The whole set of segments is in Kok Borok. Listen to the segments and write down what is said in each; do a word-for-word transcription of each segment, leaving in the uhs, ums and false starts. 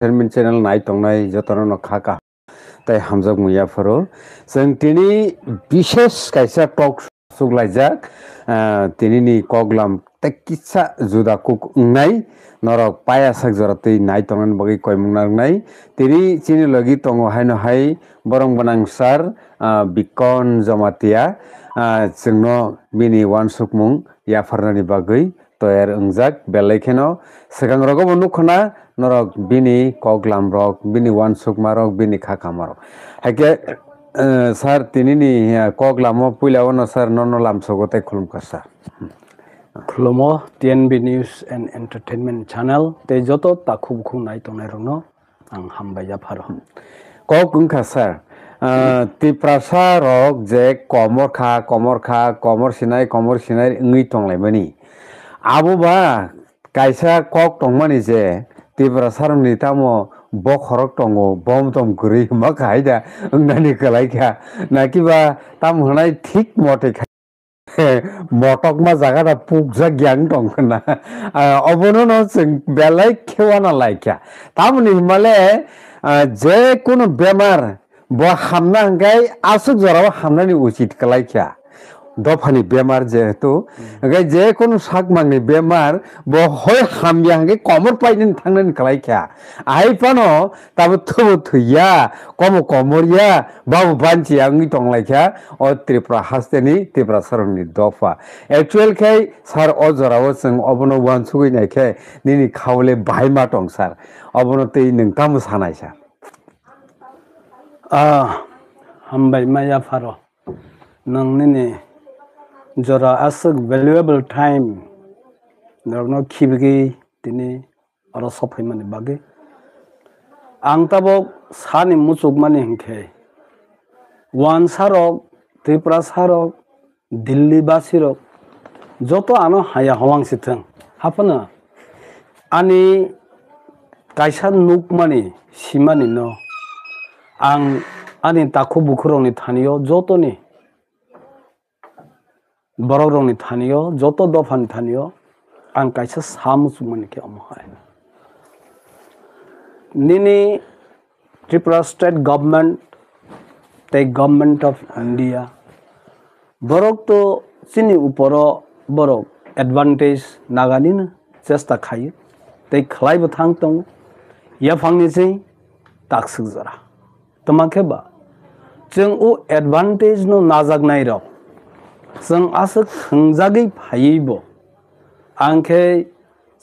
entertainment channel nai tongnai jotono no kha kaham tei hamjakmung yapharo. Chwng tini bishes kaisa talk show laijak, ah, tinini koklam tei kisa juda kuk wngnai, norok paya sak jora twi nai tongnani bagwi koimung nangnai. Tini chini logi tongo haino hai borong gwnang sir, ah, Bikon Jamatia, ah, chwngno bini uansukmung yapharnani bagwi toyar wngjak, belai kheno swkang rogo bo nukho na norok bini koklam rok, bini uansukma rok, bini kha kama rok. Haikhe, eh, sir, tinini, eh, koklamo puila o no sir nono lamsogo tei khulumkha sir. Khulumo T N B News and Entertainment Channel tei joto takhuk bukhuk nai tongnai rokno ang hambai yapharo. Kok wngkha sir, ah, Tiprasa rok je komor kha, komor kha, komor sinai, komor sinai wngwi tonglaimani. Abo ba kaisa kok tongmani je Tiprasa rokni tamo bokhorok tongo, bom tom kwrwi hwnba kha hai da wngnani kwlai kha. Nakiba tamo hwnai thik mote kha. Motokma jaga da pukjak yang tong khna. Ah, obono no chwng belai khe uana laikha. Tamoni hwnmale, ah, je kunu bemar bo hamna hwnkhe aswk jorao hamnani uchit kwlaikha. Dophani bemar jehetu, hwnkhe je kunu sakmangni bemar bo hoi hamya hwnkhe komor painani thangnani kwlaikha. Ahai phano tabo thubu thwiya, komo komorya, babu banchiya wngwi tonglaikha o Tripura hasteni Tiprasarokni dopha. Actual khe sir o jorao chwng obono uansugwi naikhe nini khaole bahai ma tong sir. Obono tei nwng tamo sanai sir? Ah, hambai ma yapharo. Nwng nini jora aswk valuable time norokno khibigwi tini oro sophaimani bagwi. Ang tabok sani muchukmani hinkhe, wansarok, Tiprasarok, Delhi basirok, joto ano haya howang si thwng. Haphano ani kaisa nukmani, simani no ang ani takhuk bukhurokni thani-o jotoni Borokrokni thani-o, joto dophani thani-o ang kaisa sa muchungmani khe omo hai. Nini Tripura State Government tei Government of India borok to chini uporo borok advantage naganino chesta khaio tei khlaibo thang tongo. Yaphangni chwng takswk jora. Tama khe ba, chwng o advantage no najaknai rok, chwng aswk thwngjagwi phaiwi bo, ang khe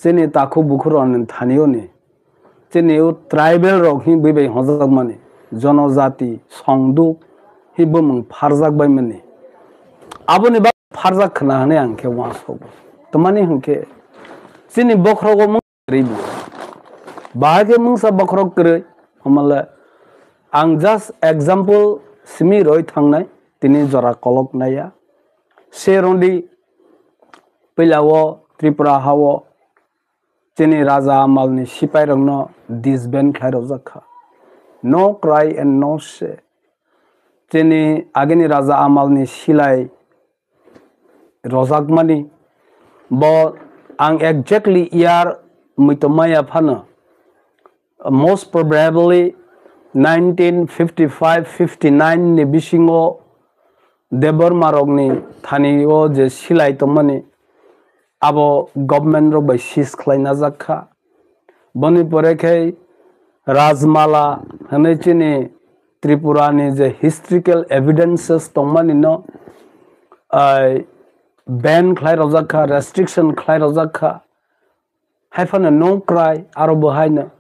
chini takhuk bukhuk rokni thani-o ni, chini o tribal rok hinwi bai hwnjakmani, jonojati, songduk hinwi bumung pharjak bai mani. Aboni bagwi pharjak khna hwnwi ang khe uansogo. Tamani hwnkhe chini bokhorogo kwrwi bo. Bahai khe mungsa bokhorok kwrwi, hamale ang just example simi roi thangnai, tini jora kolok naiya. Se rwngdi, puila o Tripura ha-o chini raja amalni sipairokno disband khlai rwjak kha. No cry and no say. Chini agini raja amalni silai rojakmani. Bo ang exactly year muitomaya phano, most probably nineteen fifty-five fifty-nine ni bisingo Debbarma rokni thani o je silai tongmani, abo government rok bai seize khlai najak kha. Boni pore khe Rajmala hwnwi chini Tripura ni je historical evidences tongmani no, ai, ban khlai rojak kha, restriction khlai rojak kha. Hai phano no cry, aro bo hai no.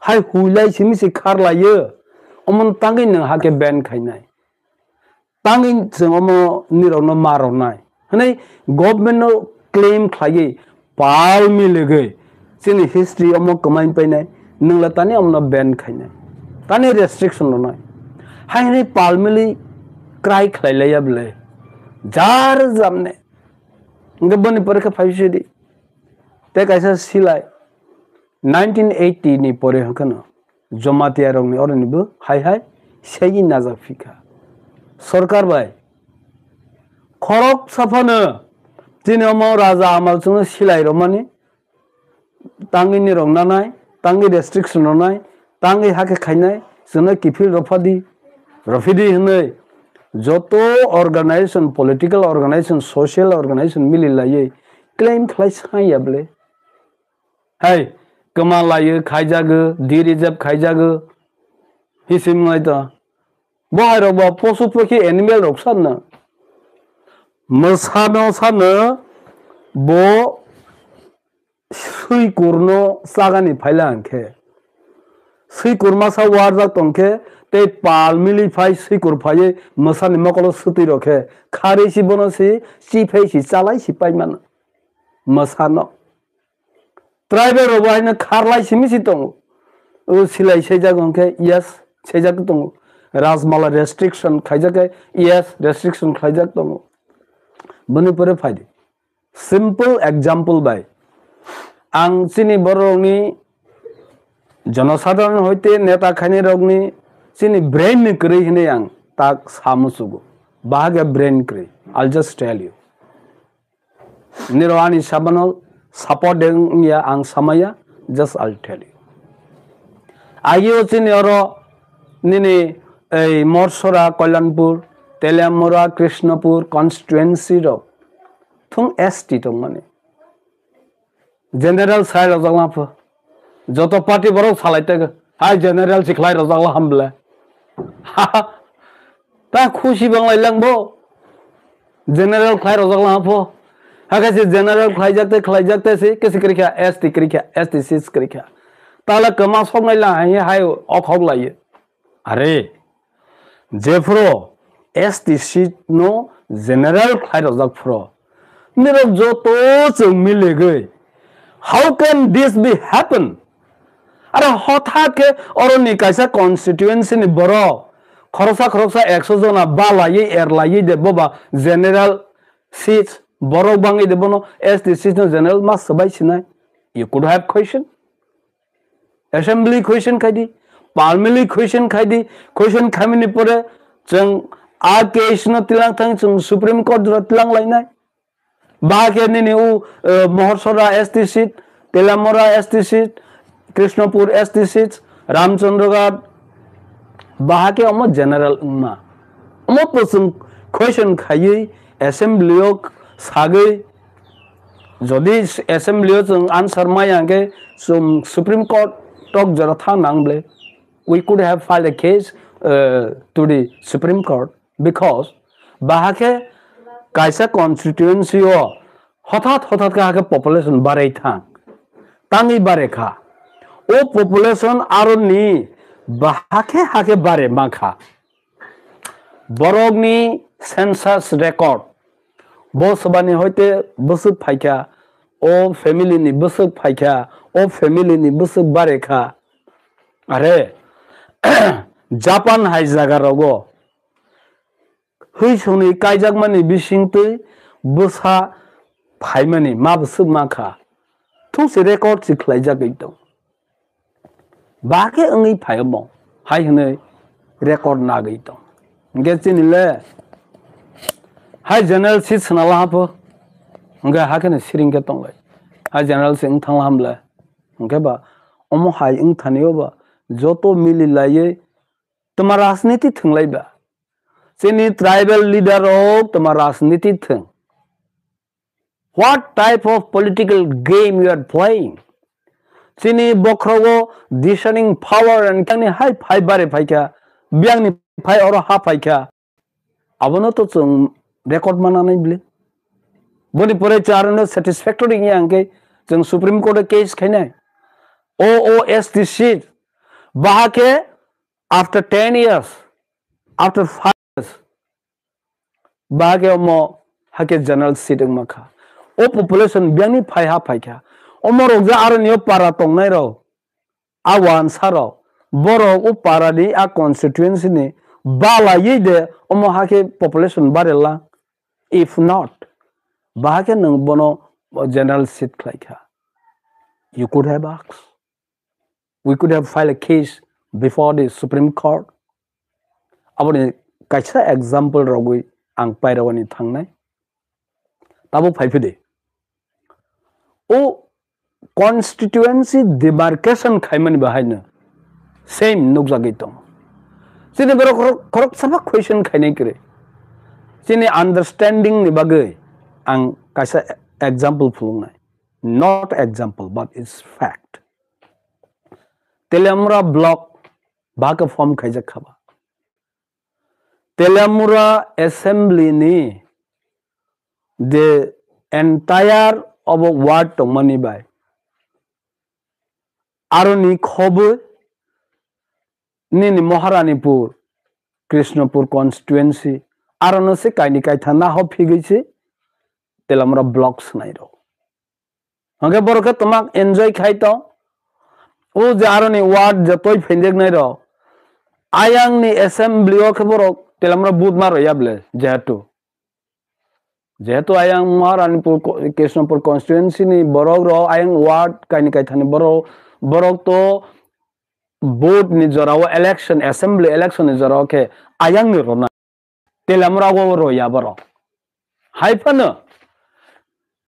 Hai huilai simi se kharlaiyo. Omo no tangwi nwng hakhe ban khainai. Tangwi chwng omo nirokno ma rwnai hwnwi government no claim khlaiwi pal miligwi chini history omo kwmai painai, nwngla tani omono ban khainai, tani restriction rwnai, hai hwnwi pal mili cry khlai laiya bwle jar jamne. Hwnkhe boni pore khe phai sidi tei kaisa silai nineteen eighty ni pore hwnkheno Jamatia rokni oroni bo hai hai segi najak phikha. Sorkar bai khorok saphano chini omo raja amal chwngno silai romani, tangwi ni rok nanai, tangwi restriction rwnai, Tangwi hakhe khainai, chwngno kiphil rophadi, rophidi hwnwi joto organization, political organization, social organization mili laiwi claim khlai sanya bwle. Hai, kwma laiwi khaijago, de-reserve khaijago, hisim ngai to. Bo hai rok bo posu pokhi animal rok sanna. Mwsano sanna bo swikurno chagani phaila hwnkhe. Swikur masa warjak tongkhe tei pal mili phai swikur phaiwi mwsani mokolo swtwi rokhe. Kharwi si bono si chiphai si chalai si paimano. Mwsano. Tribal rok bo haino kharlai simi si tongo. O silai sejak hwnkhe yes, sejak tongo. Rajmala restriction khaijak khe yes, restriction khlaijak tongo. Boni pore phaidi. Simple example bai. Ang chini borokni jonosadharon hoite neta khainai rokni chini brain ni kwrwi hinwi ang tak sa muchugo. Bahage brain kwrwi. I'll just tell you. Niro ani sabano support de wngya ang samaya, just I'll tell you. Agio chini oro nini ei Morsora, Kalyanpur, Teliamura, Krishnapur constituency rok thung S T tongmani. General sai rojak lapho. Joto party borok salai tego. Hai general si khlai rojak la hamble. Ta khusi bang lai lang bo. General khlai rojak la pho. Hakhe se general khlaijak te, khlaijak te se, kesi krikha, S T krikha, S T seat krikha. Tala kwma sok nai la hai, hai okhok lai. Are, jephro S T seat no general khlai rojak phro. Nirok joto chwng milegwi. How can this be happen? Aro hothat khe oroni kaisa constituency ni borok khoroksa khoroksa ekso jona balaiwi erlaiwi de boba general seats borok bangwi de bono S T seats no general ma swbai sinai. You could have question. Assembly question khaidi, parliament question khaidi, question khaimani pore chwng a case no tilang thang chwng Supreme Court jora tilang lainai. Bahai khe nini u, eh, Mohorsora S T seat, Telamora S T seat, Krishnapur S T seat, Ramchandraghat, bahai khe omo general wngma. Omo bo chwng question khaiwi assembly o sagwi jodi assembly o chwng answer maya hwnkhe chwng Supreme Court tok jora thang nang ble. We could have filed a case, uh, to the Supreme Court because bahai khe kaisa constituency o hothat hothat khe hakhe population barai thang, tangwi barai kha. O population aroni bahai khe hakhe barai ma kha. Borokni census record, bo swbani hoite bwswk phaikha, o family ni bwswk phaikha, o family ni bwswk barekha. Are, Japan hai jaga rogo hwi songni kaijakmani bisingtwi bwsa phaimani ma bwswk mankha. Thungsi record si khlaijagwi tong. Bahai khe wngwi phai omo hai hwnwi record nagwi tong. Hwnkhe chini le hai general seat swnala hapho. Hwnkhe hakhe no siring khe tonglai. Hai general seat wng thangla hamle. Hwnkhe ba omo hai wng thani o ba joto mili laiwi twma rajniti thwnglai ba. Chini tribal leader rok twma rajniti thwng. What type of political game you are playing? Chini bokhrogo discerning power and kangni hai phai bare phaikha, biyangni phai oro ha phaikha. Abono to chwng record mananai bile. Boni pore charno satisfactory wngya hwnkhe chwng Supreme Court o case khainai. O O S T seat. Bahai khe after ten years, after five years, bahai khe omo hakhe general seat wngma kha. O population biyangni phai ha phai kha. Omo rok je aroni o para tongnai rok, a wansa rok, borok o para ni a constituency ni balaiwi de omo hakhe population barela. If not, bahai khe nwng bono general seat khlai kha. You could have asked. We could have filed a case before the Supreme Court. Aboni kaisa example rogwi ang pairogani thangnai. Tabuk phaiphidi. O constituency demarcation khaimani bahaino Same nukjagwi tongo. Chini borok khorok, khoroksa ba question khainai kwrwi. Chini understanding ni bagwi ang kaisa example phuluknai. Not example, but it's fact. Teliamura block bahai khe form khaijak kha ba. Teliamura assembly ni the entire obo ward tongmani bai aroni khobwi nini Maharanipur, Krishnapur constituency, arono se kaini kaitha naho phigwi se Teliamura block swnai rok. Hwnkhe borok khe twma enjoy khai tong. O je aroni ward je toi phendek nai rok. Ayang ni assembly o khe borok Teliamura vote ma rwya ble jehetu. Jehetu ayang Maharanipur ko-, Krishnapur constituency ni borok rok ayang ward kaini kaithani borok, borok to vote ni jora o election, assembly election ni jora o khe ayang ni rwna. Teliamura o rwya borok. Hai phano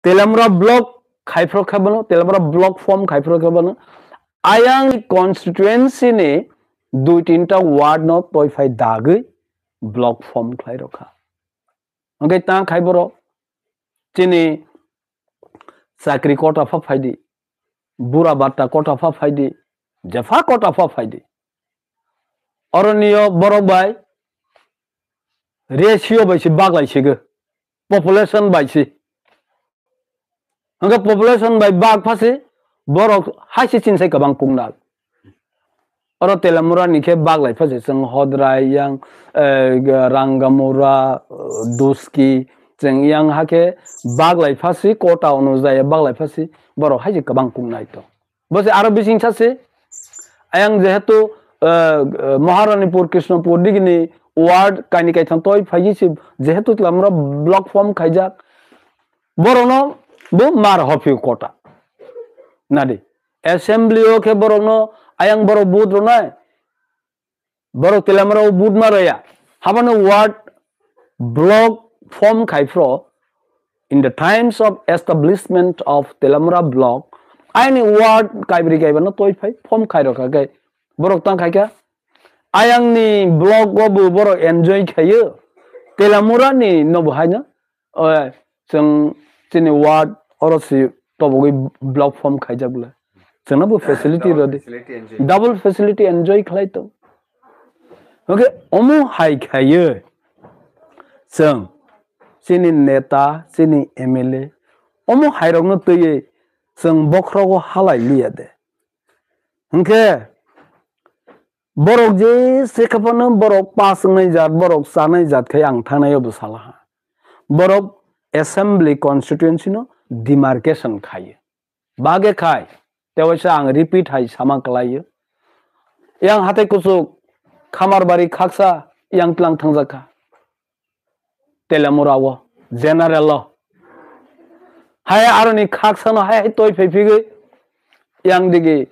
Teliamura block khai phro khe bono, Teliamura block form khai phro khe bono. Ayang constituency ni dui tinta ward no toi phai dagwi block form khlai rokha. Hwnkhe ta khai borok chini chakri kota pha phaidi, bura batta kota pha phaidi, jepha kota pha phaidi. Oroniyo borok bai ratio bai se baglai sigo, population bai se. Hwnkhe population bai bag phasi borok hai se chinsai kwbang kungnal. Oro Teliamura ni khe bag lai phasi chwng Hodrai yang, eh, Rangamura, eh, Duski chwng yang hakhe bag lai phasi kota onujai bag lai phasi borok hai se kwbang kungnai to. Bo se aro bising sa se ayang jehetu, eh, eh, Maharanipur Krishnapur digini ward kaini kaitham toi phai se jehetu Teliamura block form khaijak. Borokno bo mar hophio kota. Nadi. Assembly o khe borokno ayang borok vote rwnai. Borok Teliamura o vote ma rwya. Habano ward block form khai phro in the times of establishment of Teliamura block. Aini ward kaibri kaibano toi phai form khai rokha khe borok tang khai kha. Ayang ni block o bo borok enjoy khaio. Teliamura ni no bo haino. Oi, chwng chini ward oro si tobogwi block form khaijak le. Chwngno bo facility rodi. Double facility enjoy khlai to. Okay, omo hai khaiye. Chwng chini neta, chini M L A, omo hai rokno twiwi chwng bokhrogo halai liya de. Hwnkhe borok je se khe phano borok pass wngnai jat, borok chanai jat khai ang thangnai o bwsala ha. Borok assembly constituency no demarcation khai. Bage khai, tewaisa ang repeat hai sama kwlai o. Yang hatai kuchuk Khamarbari khaksa yang tlang thangjak kha. Telemura o, general o. Hai aroni khaksa no hai hai toi phai phigwi yang digi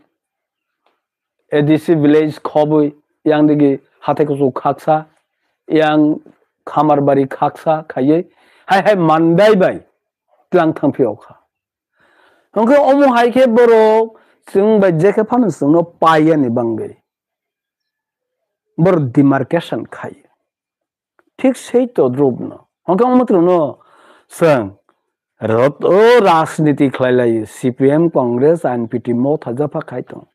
A D C village khobwi yang digi hathai kuchuk khaksa, yang Khamarbari khaksa khaiwi hai hai mandai bai tlang thang phiyok kha. Hwnkhe omo hai khe borok chwng bai je khe phano chwngno paiyani bangwi borok demarcation khai. Thik sei todrupno. Hwnkhe omo twrwngno chwng rot-, o rajniti khlai lai, C P M, Congress, N P P, Motha, Japha khai tong.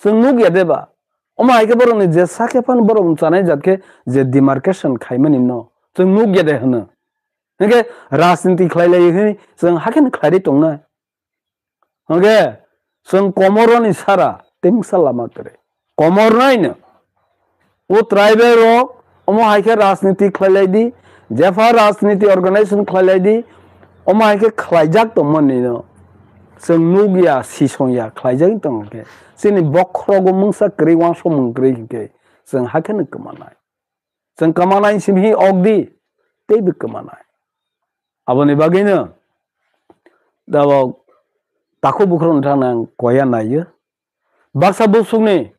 Chwng nuk ya de ba? Omo hai khe borokni je sa khe phano borok chanai jat khe je demarcation khaimani no chwng nuk ya de hwno. Hwnkhe rajniti khlai lai hwnwi chwng hakhe no khlai ri tongnai. Hwnkhe chwng komoroni sara tei mungsa lama kwrwi. Komornaino o tribal rok omo hai khe rajniti khlai lai di, jepha rajniti organization khlai lai di, omo hai khe khlaijak tongmani no chwng nukya, sisongya, khlaijagwi tongo khe. Chini bokhorogo mungsa kwrwi, uansukmung kwrwi hwnkhe chwng hakheno kwmanai. Chwng kwmanai simi ok di, teibo kwmanai. Aboni bagwino tabok takhuk bukhuk wngthangna ang koya naiyo. Baksa bosongni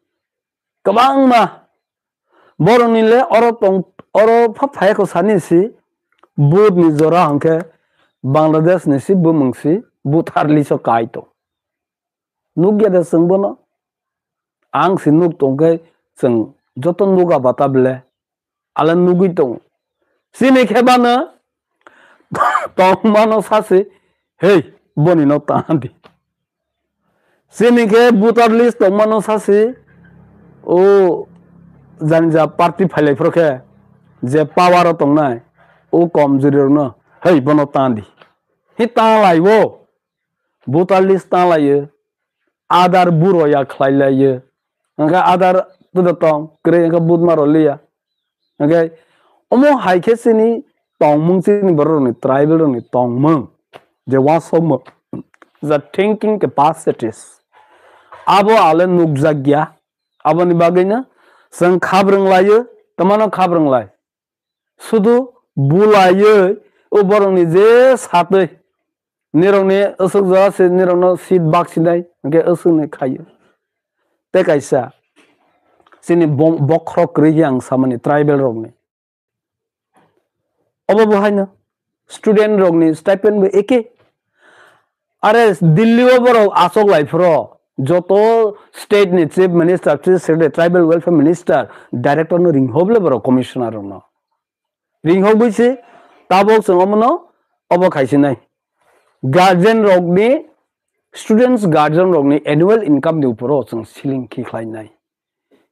kwbangma borokni le oro tong, oro pha phaiya kho sani si, vote ni jora hwnkhe Bangladesh ni si bumung si, vote harli so kai to. Nukya de chwng bono? Ang si nuk tong khe chwng joto nuga bata bele. Ale nugwi tongo. Chini khe bano tongmano sasi, "Hei, boni no ta di." Chini khe voter list tongmano sasi, o jani ja party phailai phro khe je power o tongnai, o komjwri rokno, "Hei, bono ta di." Hi ta laibo, voter list ta laiyo, Aadhaar buro ya khlai laiyo. Hwnkhe Aadhaar tuda tong, kwrwi hwnkhe butma rw liya. Hwnkhe omo hai khe chini tongmung, chini borok rokni, tribal rokni tongmung je uansukmung, the thinking capacities, abo ale nukjak ya. Aboni bagwino chwng khabrwng laiyo, twmano khabrwng lai. Sudu bulaiwi o borokni je satwi nirokni aswk jora se nirokno seat baksinai hwnkhe aswkni khaio. Tei kaisa chini bo-, bokhorok kwrwi khe ang samani tribal rokni. Obo bo haino student rokni stipend bo eke. Are Delhi o borok aswk lai phro joto state ni chief minister, chief secretary, tribal welfare minister, director no ringhoble borok commissioner rokno. Ringhok bisi tabok chwng omono obo khaisinai. Guardian rokni, students guardian rokni annual income ni uporo chwng ceiling khi khlainai.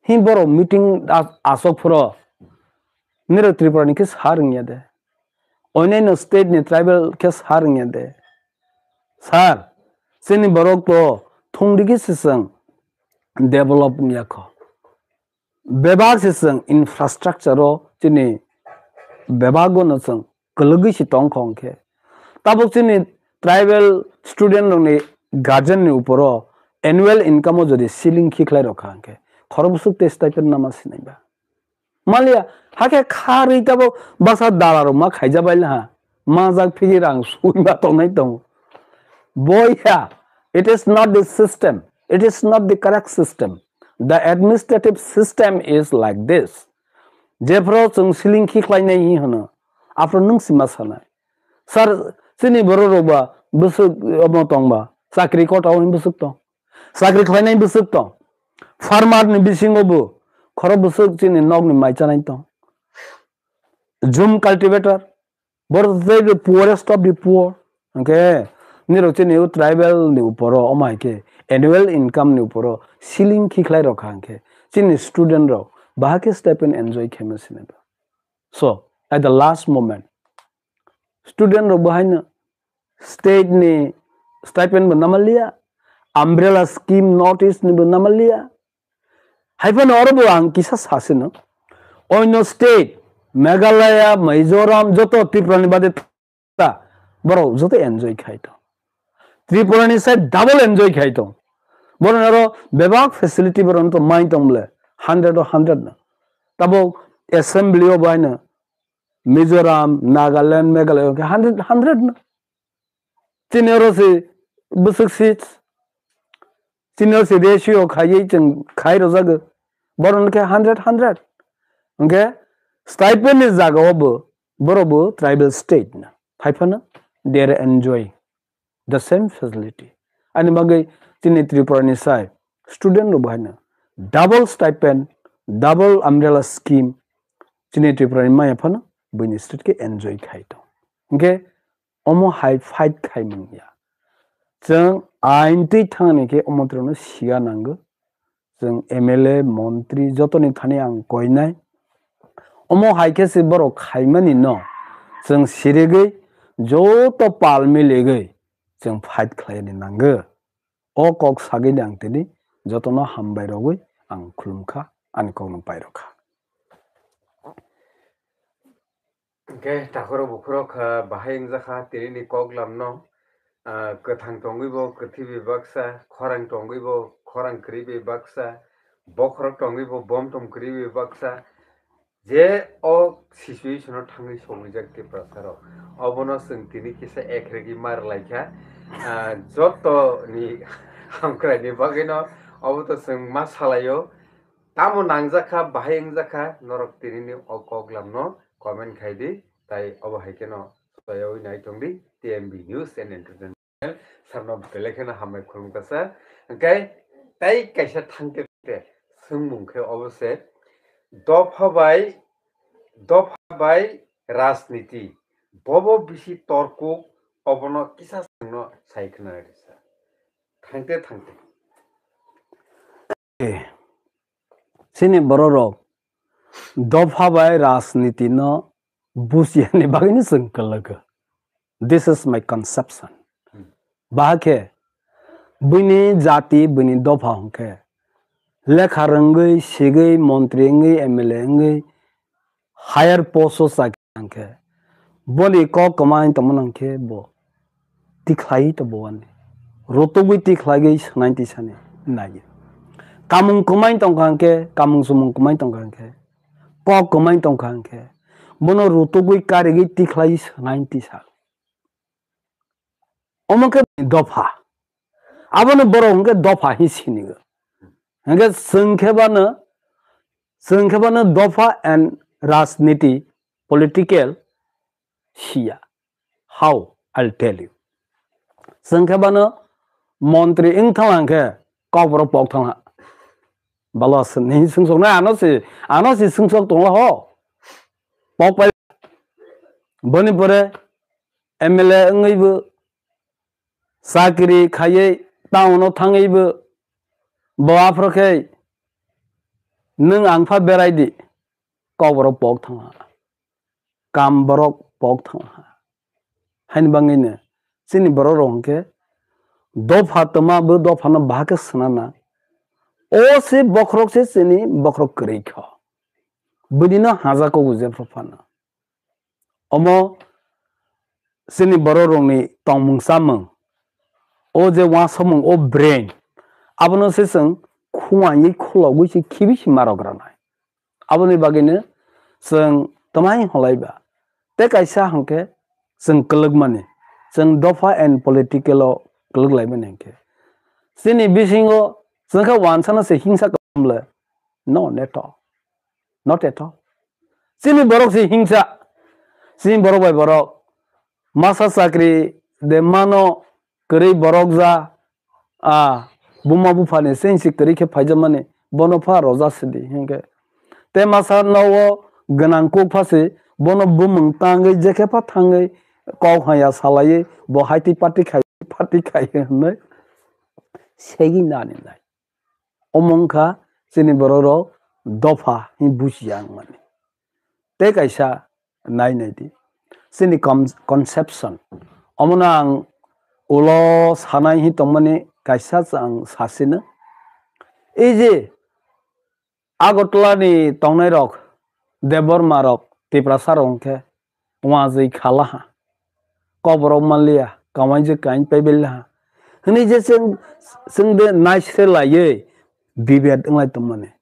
Hi borok meeting a-, asok phuro niro Tripura ni khe sa rwngya de. Onyaino state ni tribal khe sa rwngya de. Sir, chini borok to thung digi se chwng develop wngya kho. Bebak se chwng infrastructure o chini bebak no chwng kwlwgwi se tong kho hwnkhe. Tabuk chini tribal student rokni guardian ni uporo annual income o jodi ceiling khi khlai rok kha hwnkhe khorok bwswk tei stipend nama sinai ba. Maliya, hakhe kharwi tabuk basa dala rok ma khaija bai laha. Majak phigi rang sui ma tongnai tongo. Boya, it is not the system. It is not the correct system. The administrative system is like this. Jephro chwng ceiling khi khlainai hi hwno. Aphro nwng sima sanai. Sir, chini borok rok ba bwswk omo tong ba. Chakri kota o bwswk tong. Chakri khlainai bwswk tong. Farmer ni bisingo bo khoro bwswk chini nok ni mai chanai tong. Jhum cultivator, borok tei the poorest of the poor. Hwnkhe nirok chini o tribal ni uporo omo hai khe annual income ni uporo ceiling khi khlai rok kha hwnkhe chini student rok bahai khe stipend enjoy khe ma sinai ba. So at the last moment student rok bo haino state ni stipend bo namaliya, umbrella scheme North East ni bo namaliya. Haiphano oro bo ang kisa sasino. Oino state, Meghalaya, Mizoram, joto Tripura ni bade ta, borok joto enjoy khai to. Tripura ni side double enjoy khai to. Borok oro bebak facility borok to mai tong bole, hundred o hundred no. Tabo assembly o bo haino Mizoram, Nagaland, Meghalaya, hwnkhe hundred, hundred no. Chini oro se bwswk seats. Chini oro se ratio khaiwi chwng khai rwjago. Borok hwnkhe hundred, hundred. Hwnkhe stipend ni jaga o bo, borok bo tribal state no. Haiphano they are enjoy the same facility. Ani bagwi chini Tripura ni sai student rok bo haino double stipend, double umbrella scheme chini Tripura ni maya phano buini state khe enjoy khai tong. Hwnkhe omo hai fight khai manya. Chwng ain twi thangni khe omo twi rokno siya nango. Chwng M L A, montri jotoni thani ang koinai. Omo hai khe se borok khaimani no chwng sirigwi joto pal miligwi chwng fight khlaini nango. O kok sagwini ang tini jotono hambai rogwi ang khulumkha, ani kokno pairokha. Hwnkhe takhorok bukhorok kha bahai wngjakha tinini koklamno, ah, kwthang tongwi bo kwthwi bai baksa, khorang tongwi bo khorang kwrwi bai baksa, bokhorok tongwi bo bomtom kwrwi bai baksa. Je o situation o thangwi sogwijak Tiprasa rok, obono chwng tini kisa ekregwi mar laikha. Ah, joto ni hamkrai ni bagwi no obo to chwng ma salaio. Tamo nangjak kha, bahai wngjak kha, norok tinini o koklam no comment khai di, tai obo hai kheno soyawi nai tong di T M B News and Entertainment. Sarno belai kheno hambai khulumkha sir. Hwnkhe tai kaisa thangte Te swngmung khe obo se, dopha bai, dopha bai rajniti, bobo bisi torkuk, obono kisa swngno sai khna risa. Thangte thangte. Eh, chini bororok dopha bai rajniti no busiya ni bagwi no chwng kwlwgo. This is my conception. Hmm. Bahai khe buini jati, buini dopha hwnkhe lekha rwngwi, sigwi, montri wngwi, M L A wngwi, higher post o chakri nangkhe, boni kok kwmai tongma nangkhe bo tikhlai to bo ani. Rutugwi tikhlaigwi swnai tisani nai. Kamung kwmai tongkha hwnkhe, kamung sumung kwmai tongkha hwnkhe, kok kwmai tongkha hwnkhe, bono rutugwi karigwi tikhlai swnai tisa. Omo khe dopha. Abono borok hwnkhe dopha hi sinigo. Hwnkhe chwng khe bano, chwng khe bano dopha and rajniti, political siya. How? I'll tell you. Chwng khe bano montri wng thangla hwnkhe kokborok pok thangla. Balo aswk ni swngsok na ano si, ano si swngsok tongla ho. Pok pai. Boni pore M L A wngwi bo chakri khaiwi town o thangwi bo, bo aphuru khe nwng ang pha berai di, kok borok pok thangha, kam borok pok thangha. Haini bagwino chini borok rok hwnkhe dopha twma bo dopha no bahai khe swnana. O se bokhorok se chini bokhorok kwrwi kho. Bini no haja kogu jephru phano. Omo chini borok rokni tongmung chamung, o je uansukmung, o brain, abono se chwng khungaiwi khulogwi se khibi se ma rok ranai. Aboni bagwino chwng twmai holai ba. Tei kaisa hwnkhe chwng kwlwkmani, chwng dopha and political o kwlwk laimani hwnkhe. Chini bisingo chwng khe uansano se hingsa kwbang le, no neto. Not at all. Chini borok se hingsa. Chini borok bai borok. Masa chakri de mano kwrwi borok ja. A buma buphani sengsi kwrwi khe phaijamani. Bono pha roja sidi hinkhe. Te masa no o gwnang kuk pha se bono bumung tangwi jekhe pha thangwi kok haya salaiwi bo haiti party khai party khai hinwi segi nani nai. Omo wngkha chini borok rok dopha hin buchiya wngmani. Tei kaisa nai nai di. Chini con-, conception. Omono ang ulo sanai hin tongmani kaisa ang sasino. Ei je Agartala ni tongnai rok, Debbarma rok, Tiprasa rok hwnkhe, wajwi khalaha. Kokborok manliya, kawaijwk kain paibai laha. Hwnwi je chwng, chwng de naisre laiwi bibet wnglai tongmani.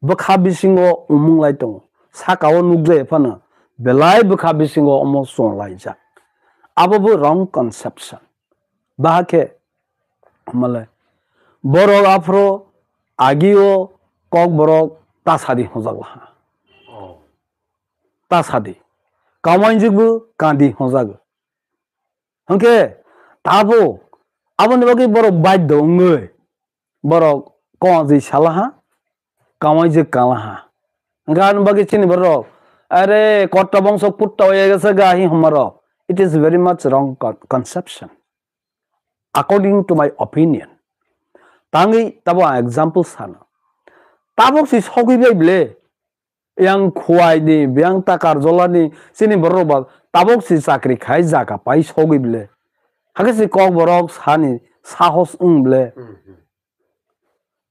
Bwkha bisingo umung lai tongo. Saka o nukjai phano belai bwkha bisingo omo chwng laijak. Abo bo wrong conception. Bahai khe, malai, borok aphuru agio kokborok tasadi hwnjak laha. Oh. Tasadi. Kawainjwkbo kandi hwnjago. Hwnkhe tabuk aboni bagwi borok baidho wngwi borok kongajwi salaha, kawainjwk kalaha. Hwnkhe aboni bagwi chini borok, "Are, kotta bongso kutta oye gese ga," hi hwnmarok. It is very much wrong con-, conception. According to my opinion. Tangwi tabo ang example sano. Tabuk si sogwi bai ble. Yang khuai ni, yang takar jola ni, chini borok ba tabuk si chakri khai jaga pai sogwi ble. Hakhe si kokborok sani sahos wng ble. Hmm, hmm.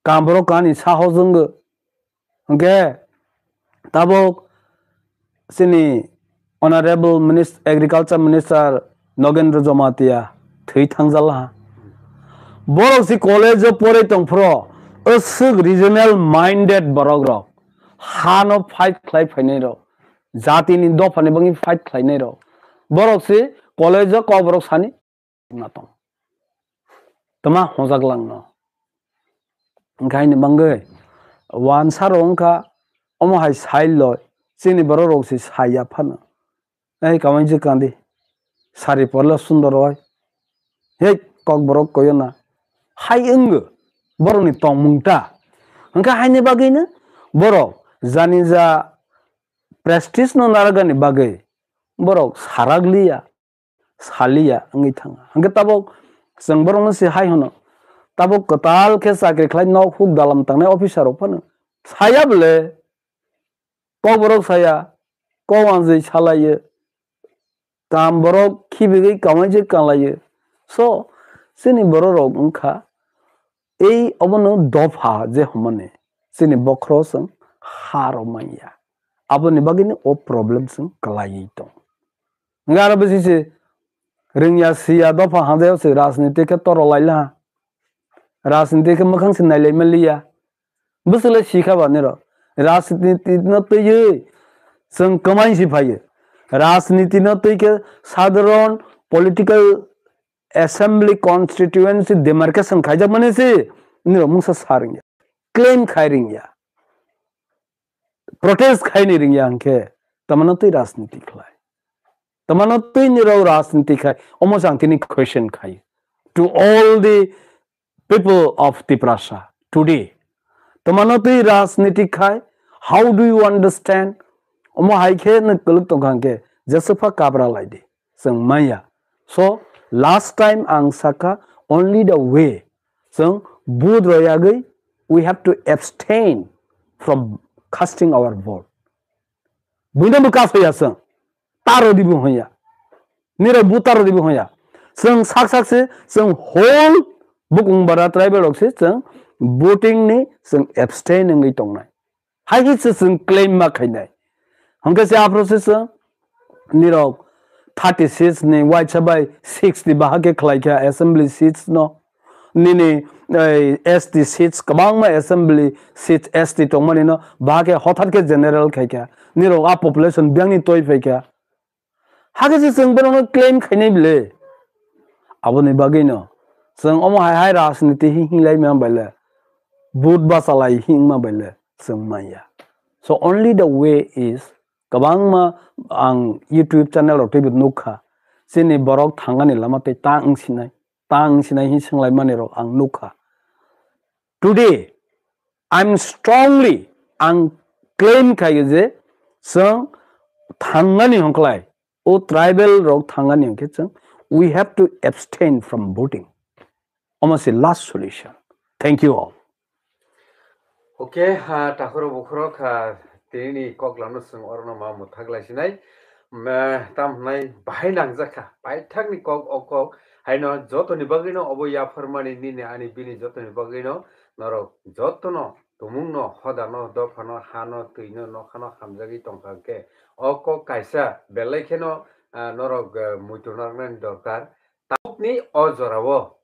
Kam borok kani sahos wngwi. Hwnkhe tabuk chini Honorable Minis-, Agriculture Minister Nogendra Jamatia thwi thangjalaha. Borok si college o porai tongphro, aswk regional minded borok rok, hano fight khlai phainai rok, jati ni dopha ni bagwi fight khlainai rok. Borok si college o kokborok sani na tong. Tama hojak langno. Hwnkhe haini bagwi wansa rok wngkha omo hai sai loi chini borok rok se sai ya phano. Ei kamai je kandi. Sari porle sundor oi. Hei kok borok koyo na. Hai wnggo borok ni tongmung ta. Hwnkhe haini bagwino borok jani ja prestige no narwkani bagwi borok sarak liya, saliya wngwi thanga. Hwnkhe tabuk chwng borokno se hai hwno, tabuk kwtal khe chakri khlai nok huk dalam tangnai officer rok phano saya bwle, kokborok saya, kok wanjwi salaio, kam borok khibigwi kamaijak kalaio. So, chini borok rok wngkha, ei obono dopha je hwnmani, chini bokhoro chwng ha rw manya. Aboni bagwino o problem chwng kwlaiwi tong. Hwnkhe aro bisi se rwngya siya dopha hajayao se rajniti khe toro laila. Rajniti khe mwkhang se nailai manliya. Bwswk le sikha ba nirok. Rajniti no twiwi chwng kwmai si phaio. Rajniti no twi khe sadharon political assembly constituency demarcation khaijak mani se nirok mungsa sa rwngya. Claim khai rwngya. Protest khai ni rwngya hwnkhe tamano twi rajniti khlai. Tamano twi nirok rajniti khai. Omo se ang tini question khai. To all the people of Tiprasa today. Tamano twi rajniti khai, how do you understand? Omo hai khe nwk kwlwk tongkha hwnkhe, jeswk pha kabra lai di, chwng manya. So, last time ang sakha, only the way, chwng vote royagwi, we have to abstain from casting our vote. Buino bwkha soya chwng. Taro dibo hoya. Nirok bu taro dibo hoya. Chwng sak sak se, chwng whole bukung bara tribal rok se chwng voting ni chwng abstain wngwi tongnai. Hai hi se chwng claim ma khainai. Hwnkhe se aphuru se chwng nirok thirty seats ni waisa bai sixty bahai khe khlai kha assembly seats no. Nini, ei, S T seats kwbangma assembly seats S T tongmani no bahai khe hothat khe general khai kha. Nirok a population biyang ni toi phai kha. Hakhe se chwng borokno claim khainai bwle. Aboni bagwino chwng omo hai hai rajniti hi hinglai ma baile, vote bachalai hingma baile chwng manya. So only the way is, kwbangma ang YouTube channel rok twibo nukha, chini borok thangani lama tei ta wngsinai, ta wngsinai hi swnglaimani rok ang nukha. Today, I'm strongly, ang claim khayo je chwng thangani hwnklai, o tribal rok thangani hwnkhe chwng, we have to abstain from voting. Omo se last solution. Thank you all. Okay, ha, takhoro bukhoro kha, tini ni kok lamno chwng orono ma mwthak lai sinai. Ma, tam hwnai bahai nangjak kha, paithak ni kok o kok, haino jotoni bagwino obo yapharmani nini ani bini jotoni bagwino norok jotono tumungno, hodano, dophano, hano, twino, nokhano hamjagwi tongkha hwnkhe o kok kaisa belai kheno, ah, norok, ah, muitu narwknani dorkar. Tabukni o jorao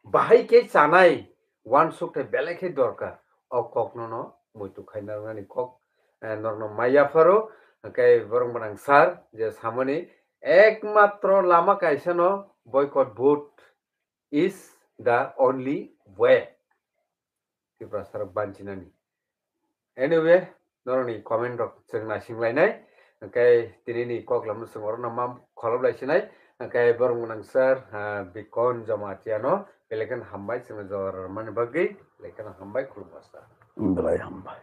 bahai khe chanai uansuk thai belai khe dorkar. O kokno no muitu khai narwknani kok, eh, norokno ma yapharo, hwnkhe borok mwnang sir je samani ekmatro lama kaisa no boycott vote is the only way. Tiprasa rok banchinani. Anyway, norokni comment rok chwng naising lainai. Hwnkhe tini ni kok lamno chwng orono ma kholop lai sinai. Hwnkhe borok mwnang sir, ah, Bikon Jamatia no belai kheno hambai chwngno jora rwmani bagwi, belai kheno hambai, khulumkha sir. Belai hambai.